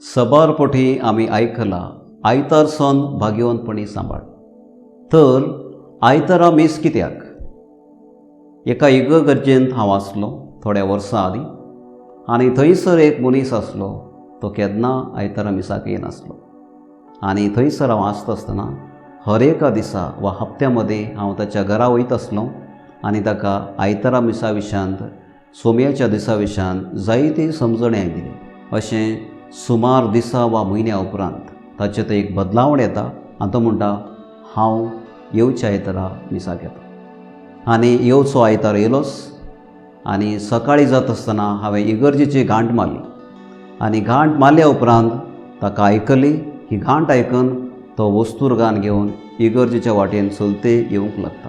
सबार पटी आमी आयकलां, आयतार सण भाग्यवंतपणी सांबाळ. तर आयतारा मीस कित्याक? एका इगर्जेंत हांव आसलो थोड्या वर्सां आदीं आनी थंयसर एक मनीस आसलो, तो केन्ना आयतारा मिसाक येनासलो. आनी थंयसर हांव आसता आसतना हर एका दिसा वा हप्त्या मदीं हांव ताच्या घरा वयत आसलो आनी ताका आयतारा मिसा विशयांत, सोम्याच्या दिसा विशयान जायती समजणी हांवें दिली. अशें सुमार दिसा वा म्हयन्या उपरांत ताचे थंय एक बदलावण येता आनी तो म्हणटा, हांव येवच्या आयतारा मिसाक येता. आनी येवचो आयतार येयलोच आनी सकाळीं जाता आसतना हांवें इगर्जेची घांट मारली आनी घांट मारल्या उपरांत ताका आयकली. ही घांट आयकून तो वस्तुर्गान घेवन इगर्जेच्या वाटेन चलते येवंक लागता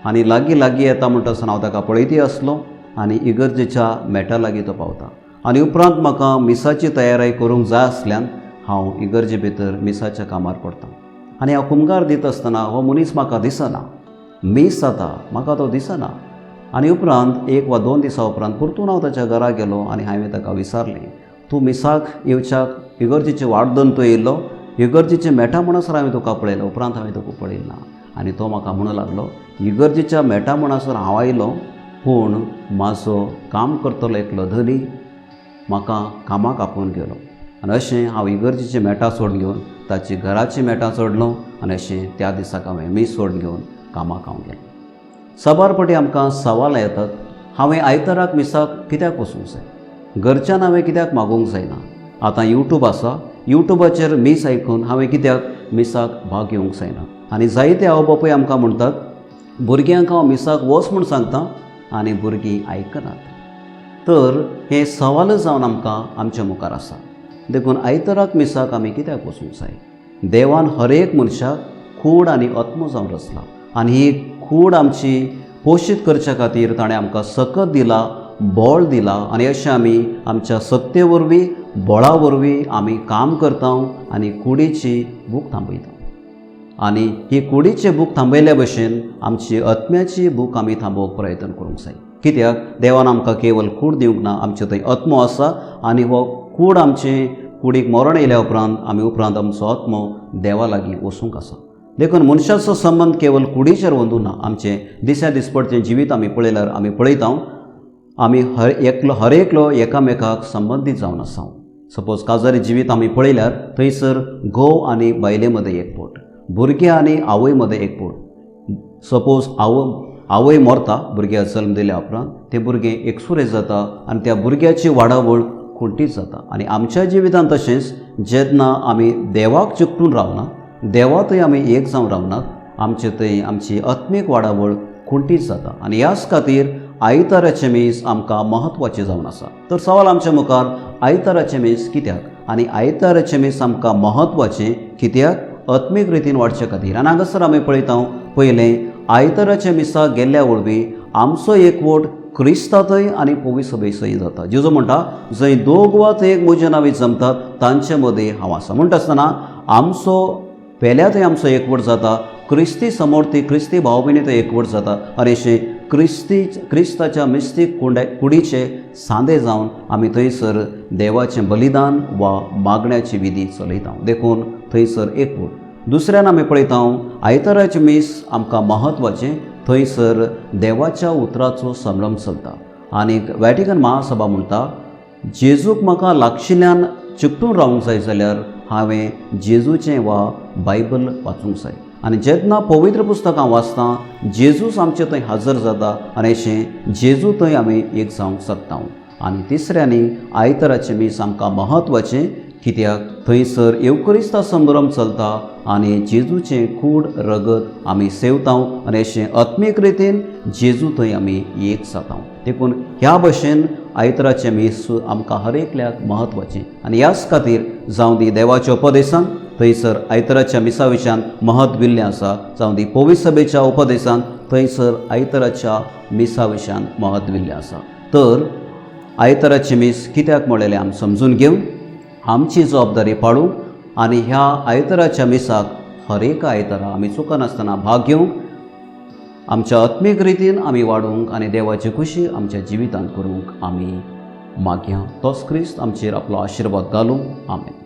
आनी लागीं लागीं येता म्हणटा आसतना हांव ताका पळयती आसलो आनी इगर्जेच्या मेटा लागीं तो पावता. आनी उपरांत म्हाका मिसाची तयारी करूंक जाय आसल्यान हांव इगर्जे भितर मिसाच्या कामार पडटा आनी हांव कुमगार दिता आसतना हो मनीस म्हाका दिसना. मीस जाता, म्हाका तो दिसना. आनी उपरांत एक वा दोन दिसां उपरांत परतून हांव ताच्या घरा गेलो आनी हांवें ताका विचारलें, तूं मिसाक येवच्याक इगर्जेची वाट धरून तूं येयल्लो, इगर्जेचे मेटा म्हणसर हांवें तुका पळयलो, उपरांत हांवें तुका पळयलें ना. आनी तो म्हाका म्हणूं लागलो, इगर्जेच्या मेटा म्हणसर हांव आयलो, पूण म्हाजो काम करतलो एकलो धनी म्हाका कामाक आपोवन गेलो आनी अशें हांव इगर्जेची मेटां सोडून घेवन ताची घराची मेटां चडलो आनी अशें त्या दिसाक हांवें मीस सोडून घेवन कामाक हांव गेलो. साबार पटी आमकां सवालां येतात, हांवें आयताराक मिसाक कित्याक वचूंक जाय, घरच्यान हांवें कित्याक मागूंक जायना, आतां यूट्यूब आसा, यूट्यूबाचेर मीस आयकून हांवें कित्याक मिसाक भाग घेवंक जायना. आनी जायते आवय बापूय आमकां म्हणटात, भुरग्यांक हांव मिसाक वच म्हूण सांगता आनी भुरगीं आयकनात. तर हें सवालच जावन आमकां आमच्या मुखार आसा. देखून आयताराक मिसाक आमी कित्याक वचूंक जाय? देवान हर एक मनशाक कूड आनी आत्मो जावन रचला आनी ही कूड आमची पोशीत करच्या खातीर ताणें आमकां सकत दिला, बळ दिला आनी अशें आमी आमच्या सत्ते वरवीं, बळा वरवीं आमी काम करता आनी कुडीची भूक थांबयता. आनी ही कुडीची भूक थांबयल्या भशेन आमची आत्म्याची भूक आमी थांबोवंक प्रयत्न करूंक जाय. कित्याक देवान आमकां केवल कूड दिवंक ना, आमचे थंय आत्मो आसा आनी हो कूड आमचे कुडीक मरण येयल्या उपरांत आमी उपरांत आमचो आत्मो देवा लागीं वचूंक आसा. देखून मनशाचो संबंद केवल कुडीचेर अंदूं ना. आमचें दिसा दिसपडचें जिवीत आमी पळयल्यार आमी पळयता, आमी हर एकलो एकामेकाक संबंदीत जावन आसा. सपोज काजारी जिवीत आमी पळयल्यार थंयसर घोव आनी बायले मदें एकपोट, भुरगें आनी आवय मदें एकपोट. सपोज आवय मरता भुरग्याक जल्म दिल्या उपरांत, तें भुरगें एकसुरें जाता आनी त्या भुरग्याची वाडावळ खुंटीत जाता. आनी आमच्या जिवितांत तशेंच जेन्ना आमी देवाक चिकटून रावना, देवा थंय आमी एक जावन रावनात, आमचे थंय आमची आत्मीक वाडावळ खुंटीत जाता. आनी ह्याच खातीर आयताराचें मीस आमकां म्हत्वाचें जावन आसा. तर सवाल आमच्या मुखार, आयताराचें मीस कित्याक आनी आयताराचें मीस आमकां म्हत्वाचें कित्याक? आत्मीक रितीन वाडचे खातीर. आनी हांगासर आमी पळयता, पयलें आयताराच्या मिसाक गेल्ल्या वरवीं आमचो एकवट क्रिस्तांतय आनी पवित्र सभे सयत जाता. जेजू म्हणटा, जंय दोग वा थंय एक म्हज्या नांवी जमतात तांचे मदीं हांव आसा. म्हणटा आसतना आमचो पेल्या थंय आमचो एकवट जाता, क्रिस्ती समोर ती क्रिस्ती भाव भयणी थंय एकवट जाता आनी अशें क्रिस्ताच्या मिस्तीक कुडीचे सांदे जावन आमी थंयसर देवाचें बलिदान वा मागण्याची विधी चलयता. देखून थंयसर एकवट. दुसऱ्यान आमी पळयता, आयताराचें मीस आमकां म्हत्वाचें, थंयसर देवाच्या उतराचो संभ्रम चलता. आनी वॅटिकन महासभा म्हणटा, जेजूक म्हाका लागशिल्ल्यान चिकटून रावंक जाय जाल्यार हांवें जेजूचें वा बायबल वाचूंक जाय. आनी जेन्ना पवित्र पुस्तकां वाचता, जेजूच आमचे थंय हजर जाता आनी अशें जेजू थंय आमी एक जावंक शकता. आनी तिसऱ्यांनी आयताराचें मीस आमकां म्हत्वाचें कित्याक थंयसर येवकरिस्ता संभ्रम चलता आनी जेजूचें कूड रगत आमी सेवता आनी अशें आत्मीक रितीन जेजू थंय आमी एक जाता. देखून ह्या भशेन आयताराचें मीस आमकां हर एकल्याक म्हत्वाचें. आनी ह्याच खातीर जावं दी देवाच्या उपदेसान थंयसर आयताराच्या मिसा विशयान महत्व दिल्लें आसा, जावं दी पवित्र सभेच्या उपदेसान थंयसर आयताराच्या मिसा विशयान महत्व दिल्लें आसा. तर आयताराचें मीस कित्याक म्हणलेलें आमी समजून घेवन आमची जबाबदारी पाळूंक आनी ह्या आयताराच्या मिसाक हर एका आयतारा आमी चुकनासतना भाग घेवंक, आमच्या आत्मीक रितीन आमी वाडूंक आनी देवाची खुशी आमच्या जिवितांत करूंक आमी मागया. तोच क्रिस्त आमचेर आपलो आशिर्वाद घालूं. आमेन.